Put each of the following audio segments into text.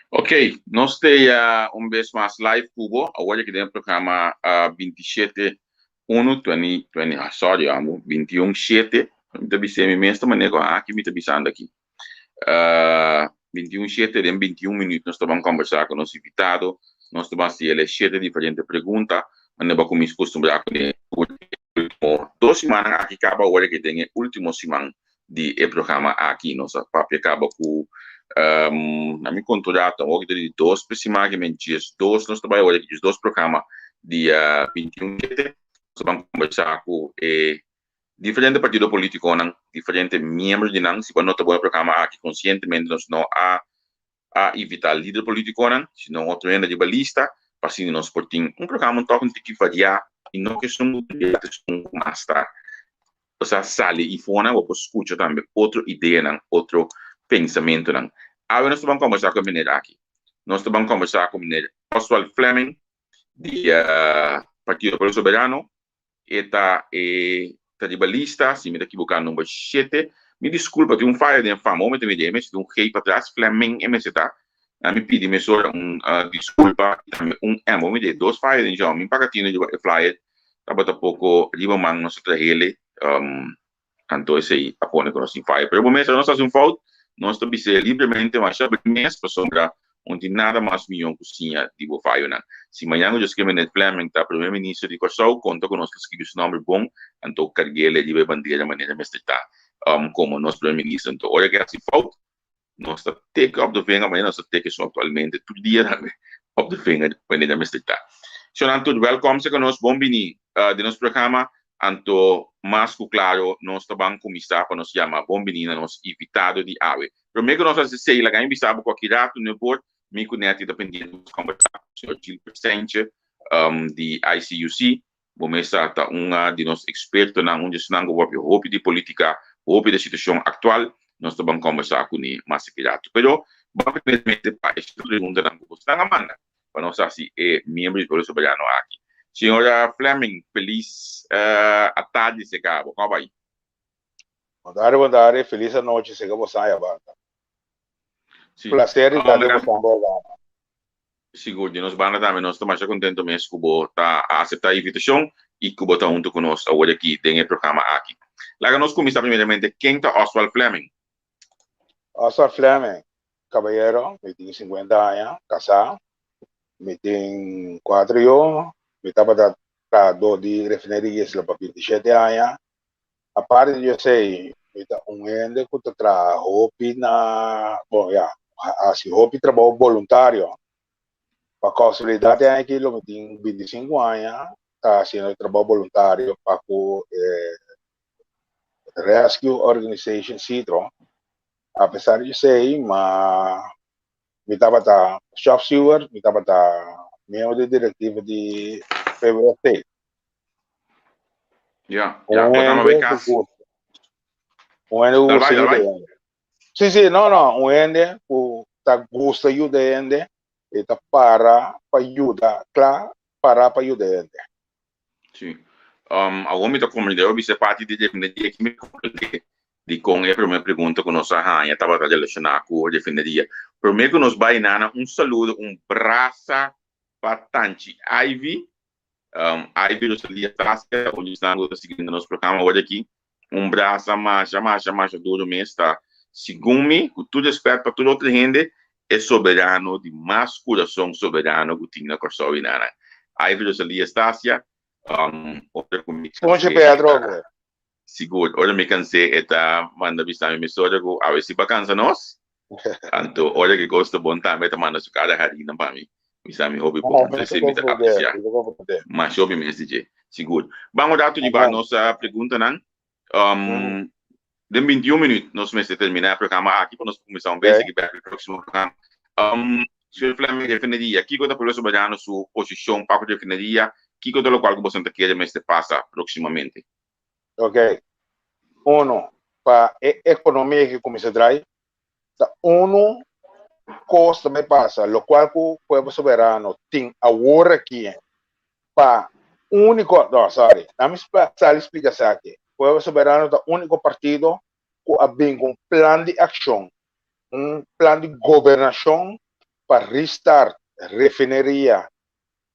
Ok, nos ta un bes mas live ku bo. Awor aki den programa 27 1 20 20, ah, sorry, amo, 21 7. Mi ta bisa mi mes ta manera aki mi ta bisando aki. 21 7 den 21 minuut nos ta ban kombersá ku nos invitado. Nos ta ban hasié shete diferente pregunta. Manera bo a kuminsá kustumbrá ku den último 2 simannan aki kaba. Awor aki den e último siman di e programa aki nos a papia kaba ku na mi kontrato awor di dos siman ku men 12 nos ta bai awor aki 12 programa dia 21 7 nos ta ban kombersá ku e diferente partido polítikonan, diferente miembro di nan. Si bo nota bon, e programa aki konsientemente nos no a invitá lider polítikonan, sino otro hende riba lista, pa asina nos por tin un programa un tòg un tiki variá i no ku esun esun ku mas ta, osea, sali i fona, bo por skucha tambe otro ideanan, otro pensamentonan. Awe nos ta ban kombersá ku e meneer aki. Nos ta ban kombersá ku meneer Oswald Fleming di Partido Pueblo Soberano. E ta e ta riba lista, si mi ta ekiboká, number 7. Mi diskulpa, tin un faya den fama, mi ta mira e mester un G patras, Fleming e mester ta. Mi pidi mesora un diskulpa, tambe un M. Bo mira dos faya den dje, mi paga tinu riba e flyer, tabata poko riba man nos a trahele, anto esei a pone ku nos tin faya. Pero bo mester nos hasi un fout, nos ta bis'é libremente, masha mes, pasobra no tin nada mas mihó ku siña di bo fayonan. Si mañan ku Dios ke meneer Fleming ta primer minister di Kòrsou, konta ku nos ta skibi su nòmber bon, anto karg'é riba e bandera manera mester ta komo nos primer minister. Anto ora ku e hasi fout, nos ta teke op de vinger, manera nos ta teke su aktualmente tur dia tambe op de vinger manera mester ta. Shonnan tur, wèlkòm serka nos, bon bini den nos programa. Anto mas ku klaro nos ta ban kuminsá pa nos yama bon bini na nos invitado di awe. Promé ku nos hasi esei, laga mi bisa bo ku aki ratu nuebor mi ku Netty ta pendiente pa nos kombersá ku señor Gilbert Sentje di ICUC. Bo mes sa ta un di nos ekspertonan, un di esnan ku papia hopi di polítika, hopi di situashon aktual. Nos ta ban kombersá kuné mas aki ratu. Pero ban primeramente pa e preguntanan ku bosnan a manda pa nos hasi e miembro di Pueblo Soberano aki. Señora Fleming, felis atardi serka bo. Kon bai? Bon tardi, bon tardi. Felis anochi serka bosan ya banda. Placer di ta den bosan programa. Sigur, di nos banda tambe nos ta masha contento mes cu bo ta a acepta e invitacion y cu bo ta hunto cu nos awor aki den e programa aki. Laga nos cuminsa primeramente, ken ta Oswald Fleming? Oswald Fleming, caballero, mi tin 50 aña, casá, mi tin cuatro yu, mi tabata trahador di refineria Isla pa 27 aña. Aparte di esei, mi ta un hende ku ta traha hopi na, bon ya, hasi hopi trabou boluntario. Pa kasualidat e aña aki lo mi tin 25 aña ta hasiendo trabou boluntario pa ku e Rescue Organization Citro. A pesar di esei, ma mi tabata shop steward, mi tabata miembro di direktiva di PWST. Ja, Un bo ta hende bij ku kas. gusta. Un hende ku Dal gusta bai, dal yuda bai. hende. Sí, no, no, un hende ku ta gusta yuda hende i ta para pa yuda, kla para pa yuda hende. Sí. Awor mi ta komprendé, awor bisa parti di refineria ki mi komprendé di kon e promé pregunta ku nos a haña tabata relashoná ku refineria. Promé ku nos bai nana, un saludo, un brasa pa Tanchi Ivy. Ivy Rosalia Tassia, un di esnan ku ta siguiendo nos programa awor aki. Un brasa masha, masha, masha duro mes ta, segun mi, ku tur respèt pa tur otro hende, e soberano di mas kurason soberano ku tin na Kòrsou i nana. Ivy Rosalia Stasia, ora ku mi Ponche kans'é, Pedro. Sigur, ora mi kans'é e ta manda bisa mi mesora ku awe si bo a kansa nos. Anto ora ku kos ta bon tambe e ta manda su kara harina pa mi. Bisa mi hopi bon. Anto esei mi ta apresiá masha hopi mes di dje. Sigur. Ban un ratu riba nos preguntanan. Den 21 minuut nos mester terminá e programa aki pa nos por kuminsá un bes sigui bèk e próksimo programa. Señor Fleming, refineria. Kiko ta Pueblo Soberano su posishon pa ku refineria? Kiko ta lokual ku boso ta kere mester pasa próksimamente? Ok. Uno, pa e ekonomia ki kuminsá drai, ta uno kos ta bai pasa, lokual ku Pueblo Soberano tin awor aki pa úniko, no, sorry, na mi sali splika esaki. Pueblo Soberano ta úniko partido ku a bin ku un plan di akshon, un plan di gobernashon. pa restart refineria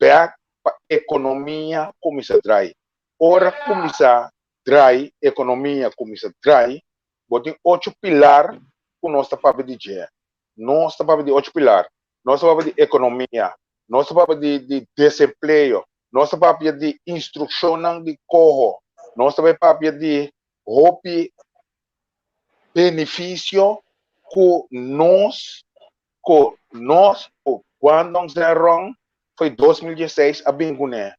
bèk pa ekonomia kuminsá drai. Ora kuminsá drai, ekonomia kuminsá drai, bo tin ocho pilar ku nos ta papia di dje. Nos ta papia di ocho pilar. Nos ta papia di ekonomia, nos ta papia di di desempleo, nos ta papia di instrukshonnan di koho, nos ta bai papia di hopi benefisio ku nos ku nos ku Guangdong Zhenrong foi 2016 a bin kuné.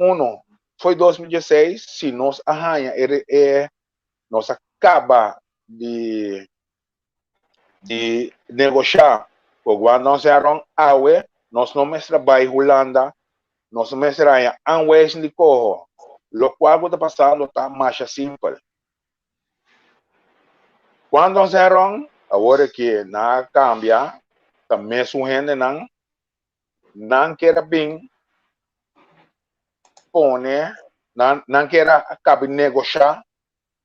Uno, foi 2016 si nos a haña e e nos a kaba di di negoshá ku Guangdong Zhenrong awe nos no mester a bai Hulanda, nos no mester a haña aanwijzing di koho. Lokual ku ta pasando ta masha simpel. Cuando Zeron, awor ki nan a cambia, ta mesun hendenan, nan kier a bin pone, nan, nan kier a cabi negosha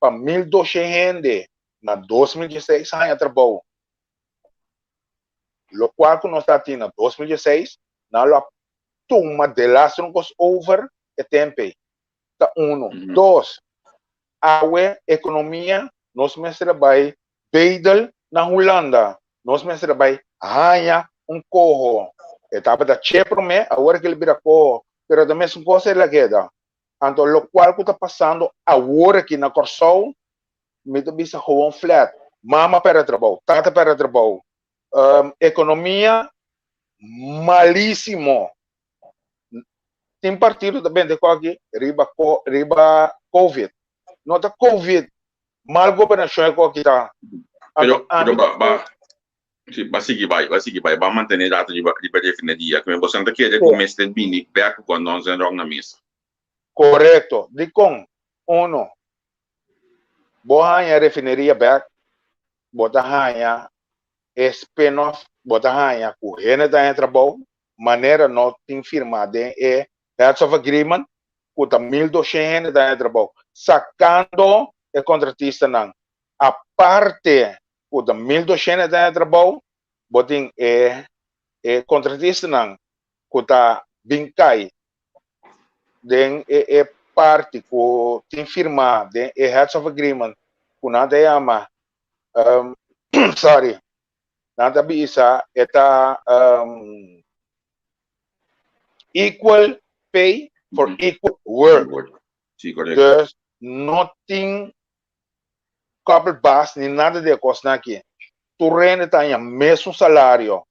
pa 1200 hende na 2016 haña trabou. Locual cu nos ta tin na 2016, nan lo a tuma delaster un cos over e tempo ey. Ta uno. Dos, awe ekonomia nos mester a bai bedel na Hulanda, nos mester a bai haña un koho. E tabata che promé, awor ke el bira koho, pero ta mesun kos el a keda. Anto lokual ku ta pasando awor aki na Kòrsou, mi ta bisa gewoon flat, mama pèrdè trabou, tata pèrdè trabou, ekonomia malísimo. Tin partido ta bende koki riba riba covid. No ta covid, mal gobernashon e koki ta. Pero, pero ba, ba, si, ba sigui bai, ba sigui bai, ba mantene dato riba, riba refineria. Ku bosan ta kere ku mester bini bek ku Guangdong Zhenrong na mesa. Korekto. Dikon? Uno, bo haña refineria bek, bo ta haña e spin-off, bo ta haña ku hende ta haña trabou, manera no tin firmá den e Heads of Agreement ku ta 1200 hende ta haña trabou, sakando e kontratistanan. Aparte ku ta 1200 hende ta haña trabou, bo tin e e kontratistanan ku ta bin kai den e e parti ku tin firmá den e Heads of Agreement ku nan ta yama sorry nan ta bisa e ta um, equal pay for equal work. Sí, correcto. Dus no tin koppelbaas ni nada de kosnan aki. Tur hende ta haña mesun salario.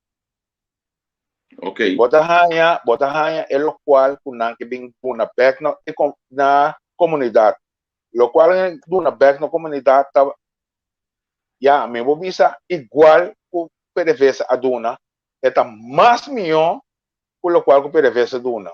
Bo ta haña, bo ta haña e lokual ku nan ke bin duna bek na e na komunidat. Lokual nan duna bek na komunidat ta ya mi bo bisa igual ku PDVSA a duna, e ta mas mihó ku lokual ku PDVSA duna.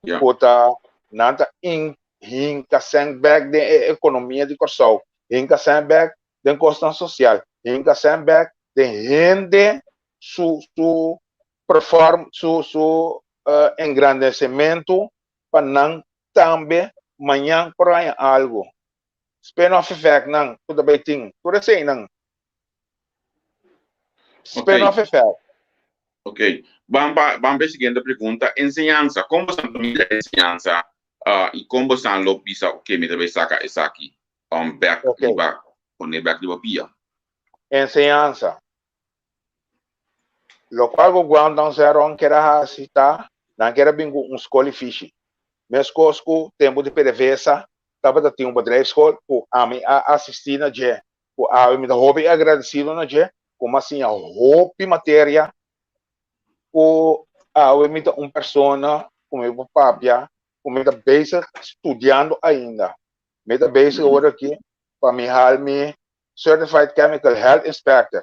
Ku ta nan ta in hinka sèn bèk den e ekonomia di Kòrsou, hinka sèn bèk den kosnan sosial, hinka sèn bèk den hende su su perform su su engrandesementu pa nan tambe mañan por haña algu. Spin-off effectnan ku ta bai tin, tur eseinan. Spin-off effect. Ok. Ban pa, ban pa e siguiente pregunta. Enseñansa. Kon bosan ta mira enseñansa i kon bosan lo bisa ok mi ta bai saka esaki bek riba, pone bek riba pia? Enseñansa. Lokual ku Guangdong Zhejiang kier a hasi ta nan kier a bin ku un skol i fishi. Meskos ku tempu di PDVSA tabata tin un bedrijfsschool ku ami a asistí na dje, ku awe mi ta hopi agradesido na dje, ku mi a siña hopi materia, ku awe mi ta un persona ku mi por papia, ku mi ta bezig studiando ainda. Mi ta bezig awor aki pa mi hal mi Certified Chemical Health Inspector.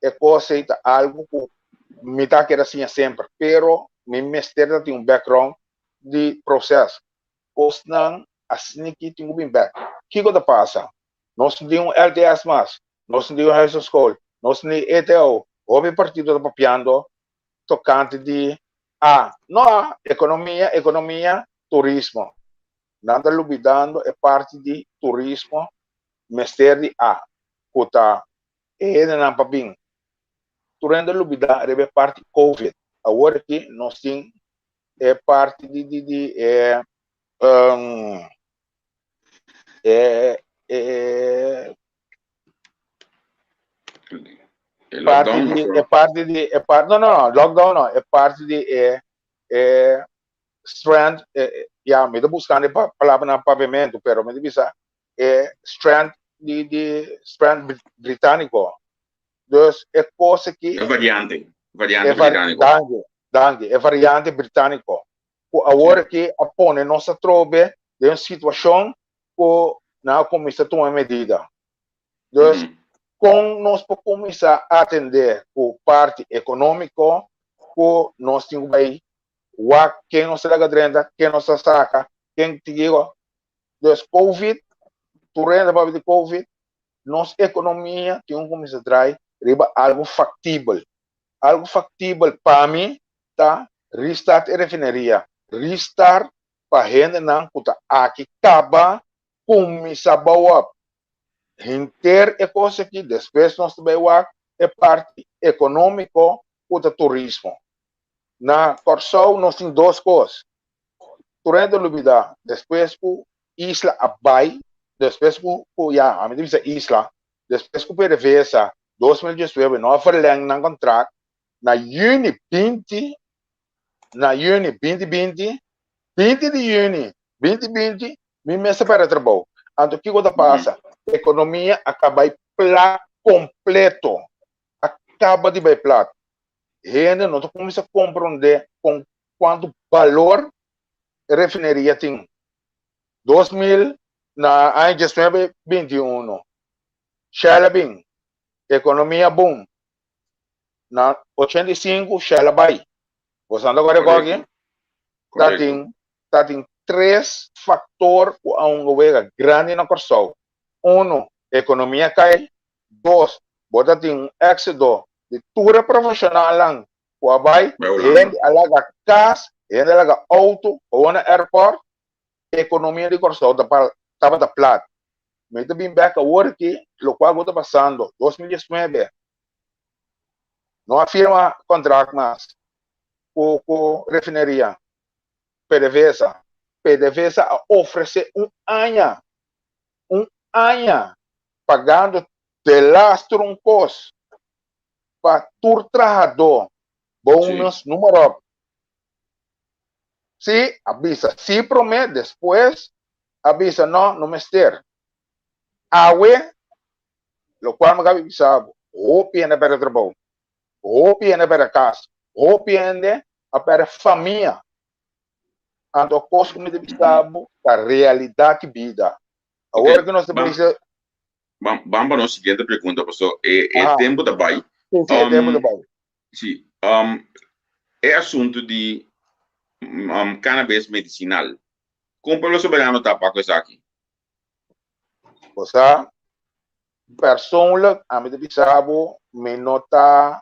E kos ei ta algu ku mi ta keda siña semper, pero mi mester ta tin un background di proses. Kosnan asina ki tin ku bin bek. Kiko ta pasa? Nos no tin un LTS mas, nos no tin un huishoudskool, nos no tin ETO. Hopi partido ta papiando tokante di a no a ekonomia, ekonomia, turismo. Nan ta lubidando e parti di turismo mester di a ku ta e hendenan pa bin. Tur hende a lubidá riba e parti Covid. Awor aki nos tin e parti di di di e e e E parti lockdown di of e parti di e parti no no lockdown no e parti di e e strand e ya mi ta buscando e palabra na papiamento pero mi ta bisa e strand di di strand británico dus e cosa aki E variante variante e var británico danki danki e variante británico ku awor aki a pone nos atrobe den un situacion ku nan a kuminsá tuma medida. Dus kon nos por kuminsá atendé ku parti ekonómiko ku nos tin ku bai wak ken nos ta laga drenta, ken nos ta saka, ken tin kiko. Dus Covid, tur hende papia di Covid, nos ekonomia tin ku kuminsá drai riba algu faktibel. Algu faktibel pa mi ta restart e refineria, restart pa hendenan ku ta aki kaba kuminsá bou op henter e kos aki, despues nos ta bai wak e parti ekonómiko ku ta turismo. Na Kòrsou nos tin dos kos, tur hende a lubidá despues ku isla a bai, despues ku ku ya ami ta bisa isla, despues ku PDVSA 2019 no a verleng nan kontrakt, na yüni 20 na yüni 2020, 20 di yüni 2020, mi mester perde trabou. Anto kiko ta pasa? Ekonomia a kaba plat kompleto. A kaba di bai plat. Hende no ta kuminsá komprondé kon kuantu balor e refineria tin. 2000 na aña 1921, Shell a bin, ekonomia boom. Na 85 Shell a bai. Bo sa ta kore koki? Ta tin ta tin tres faktor ku a hunga wega grandi na Kòrsou. Uno, ekonomia kai. Dos, bo ta tin un éksodo di tur e profeshonalnan ku a bai. Hende a laga kas, hende a laga outo, gewoon na airport. Ekonomia di Kòrsou ta tabata plat. Mi ta bin bèk awor aki lokual ku ta pasando 2019. No a firma kontrakt mas ku ku refineria. PDVSA. PDVSA a ofresé un aña, un aña pagando delastro un kos pa tur trahadó, bonus, numa ròp. Sí, a bisa sí promé, despues a bisa no, no mester. Awe, lokual mi kabi bisa bo, hopi hende a pèrdè trabou, hopi hende a pèrdè kas, hopi hende a pèrdè famia. Anto kos ku mi ta bisa bo ta realidat di bida. Awor ku nos ta bisa. Ban pa nos siguiente pregunta paso e tempu ta bai. Si, si, e tempu ta bai. Si, e asuntu di cannabis medicinal, kon Pueblo Soberano ta pa ku esaki? Bo sa, persoonlijk, ami ta bisa bo, mi no ta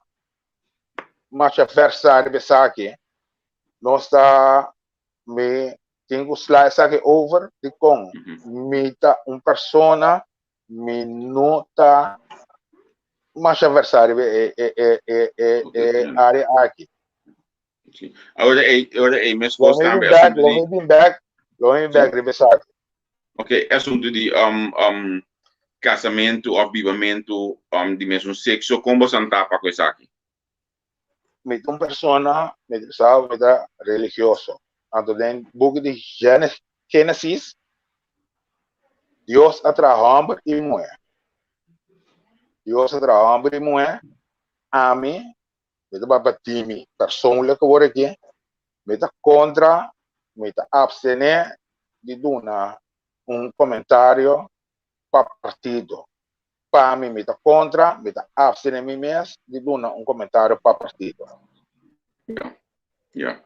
masha versa riba esaki. Nos ta, mi tin ku sla esaki over dikon mi ta un persona, mi no ta masha versa riba e, e, e, e, e, e área aki. Sí. Ahora, ei, ahora, ei, mes kos tambe. Lo mi bin back, lo mi bin back, lo mi bin back riba esaki. Ok, asunto di casamentu of bibamentu di mesun sexo, kon bosan ta pa ku esaki? Mi ta un persona, mi ta sa, mi ta religioso. Anto den buki di Genesis, Dios a traha homber i muhé. Dios a traha homber i muhé, ami mi ta papia di mi persoonlijk awor aki, mi ta kontra, mi ta abstené di duna un komentario pa partido. Pa mi, mi ta kontra, mi ta abstené mi mes di duna un komentario pa partido. Ya, ya.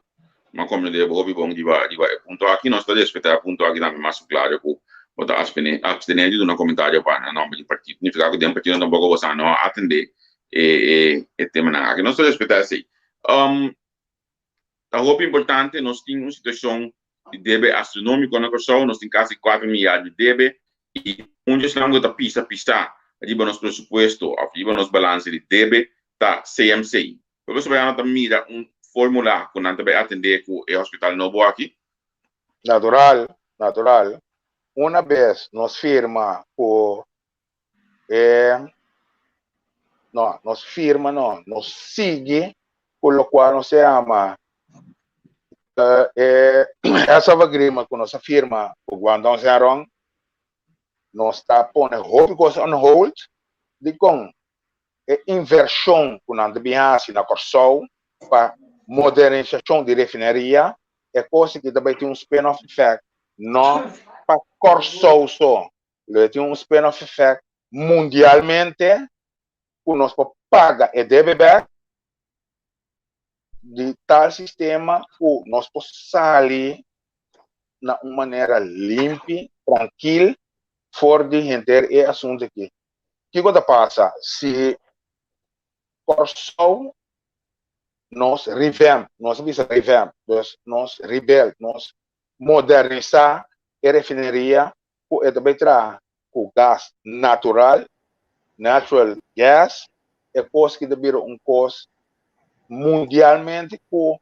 Ma komprendé bo hopi bon riba riba e punto aki. Nos ta respetá e punto aki tambe mas klaro ku bo ta abstené abstené di duna komentario pa na nòmber di partido. Signifiká ku den partido tampoko bo sa no a atendé e e e temanan aki. Nos ta respetá esei. Ta hopi importante, nos tin un situashon di debe astronómiko na Kòrsou, nos tin kasi kuater milyar di debe i un di esnan ku ta pisa pisá riba nos presupuesto òf riba nos balanse di debe. ta CMC. Pueblo Soberano ta mira un formula ku nan ta bai atendé ku e hospital nobo aki? Natural, natural. Una bes nos firma ku e no, nos firma no, nos sigui ku lokual nos ta yama e heads of agreement ku nos a firma ku Guangdong Zhenrong, nos ta pone hopi kos on hold. Dikon? E invershon ku nan ta bin hasi na Kòrsou pa modernisashon di refineria, e kos aki ta bai tin un spin-off effect no pa Kòrsou so, lo e tin un spin-off effect mundialmente ku nos por paga e debe bèk di tal sistema ku nos por sali na un manera limpi, trankil for di henter e asuntu aki. Kiko ta pasa si Kòrsou nos revamp, nos a bisa revamp, dus nos rebuild, nos modernisá e refineria ku e ta bai traha ku gas natural, natural gas, e kos ki ta bira un kos mundialmente ku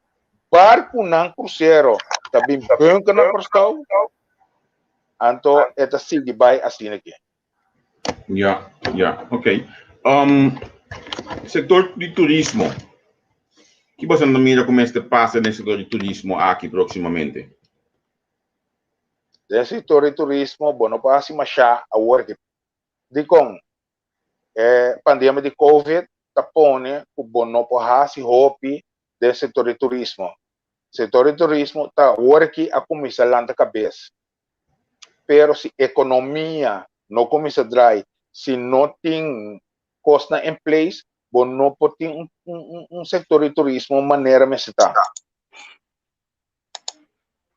barkunan krusero ta bin bunker na Kòrsou, anto e ta sigui bai asina aki. Ja, ja, ok. Sektor di turismo, ki boso ta mira ku mester pasa den sektor di turismo aki próksimamente? Den sektor di turismo bo no por hasi mashá awor aki. Dikon? E pandemia di covid ta pone ku bo no por hasi hopi den sektor di turismo. Sektor di turismo ta awor aki a kuminsá lanta kabes. Pero si ekonomia no kuminsá drai, si no tin kosnan en place, bo no por tin un sektor di turismo manera mester ta.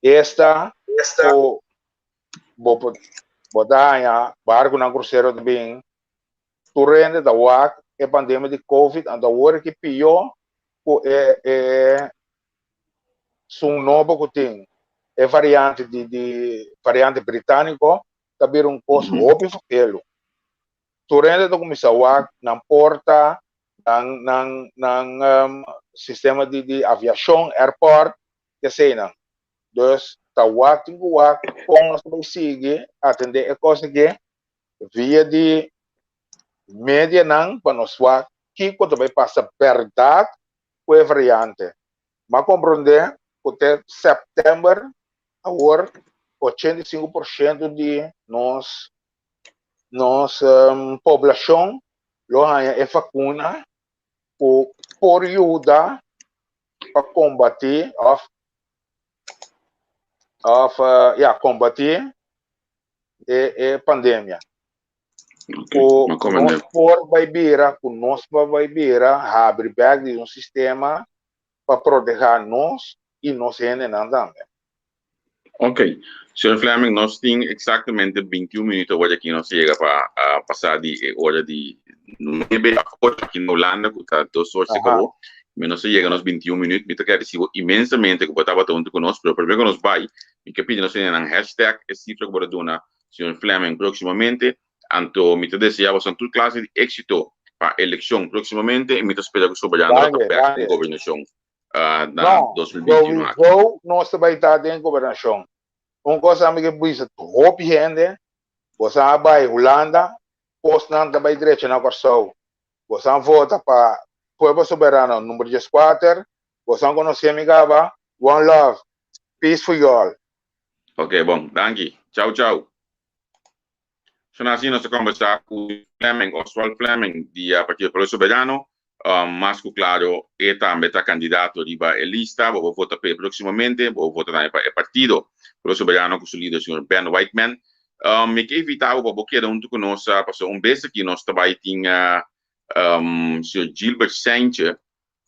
Esta ku bo por bo ta haña barkunan krusero ta bin tur hende ta wak e pandemia di covid anto awor aki pió ku e e sun nobo ku tin e variante di di variante britániko ta bira un kos hopi fokelu. Tur hende ta kuminsá wak nan porta nan nan nan sistema di di aviashon, airport, eseinan. Dus ta wak tin ku wak kon nos ta bai sigui atendé e kos aki via di medianan pa nos wak kiko ta bai pasa bèrdat ku e variante. M'a komprondé ku te sèptèmber awor 85% di nos nos poblashon lo haña e vakuna ku por yuda pa kombatí òf òf ya kombatí e e pandemia. Ku nos por bai bira ku nos por bai bira habri bèk di un sistema pa protehá nos i nos hendenan tambe. Ok, señor Fleming, nos tin exactamente 21 minuut awor aki nos a yega pa pasa di e ora di nuebe a ocho aki na Hulanda cu ta dos or se cabo. Mi nos a yega nos 21 minuut. Mi ta gradeci bo inmensamente cu bo tabata hunto cu nos, pero prome cu nos bay, mi ke pidi nos hendenan hashtag e cifra cu bo ta duna señor Fleming proximamente. Anto mi ta desea boso tur clase di exito pa eleccion proximamente y mi ta spera cu Soberano lo ta bek den gobernacion. na No, 2021 aki. sowieso nos ta bai ta den gobernashon. Un kos ami ke bisa hopi hende, boso a bai Hulanda, kosnan ta bai drecha na Kòrsou. Boso a vota pa Pueblo Soberano number 14, boso a konosé mi kaba, one love, peace for y'all. Ok, bon, danki. Chau, chau. Sona asina nos ta kombersá ku Fleming, Oswald Fleming di Partido Pueblo Soberano. Mas ku klaro e tambe ta kandidato riba e lista. Bo por vota p'e próksimamente. Bo por vota tambe pa e partido Pueblo Soberano ku su lider señor Ben Whiteman. Mi ke invitá bo pa bo keda huntu ku nos pasobra un bes aki nos ta bai tin señor Gilbert Seintje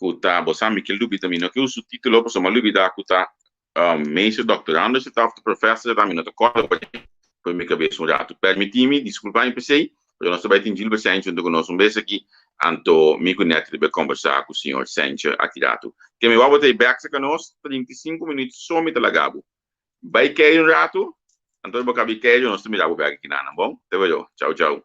ku ta, bo sa mi ke lubida, mi no ke usa su título pasobra mi a lubida ku ta Meester doctorando esei ta of ta professor esei ta, mi no ta corda por mi cabeza un rato. Permiti mi, disculpa mi p'esei, pero nos ta bai tin Gilbert Sanchez hunto cu nos un bes aki, anto mi cu Nettie ta bai conversa cu señor Sanchez aki rato. Ke mi wou bo ta ei bek cerca nos, 35 minuut so mi ta laga bo. Bai kei un rato, anto bo cabi kei nos ta mira bo bek aki nanan, bon? Te weo, chao chao.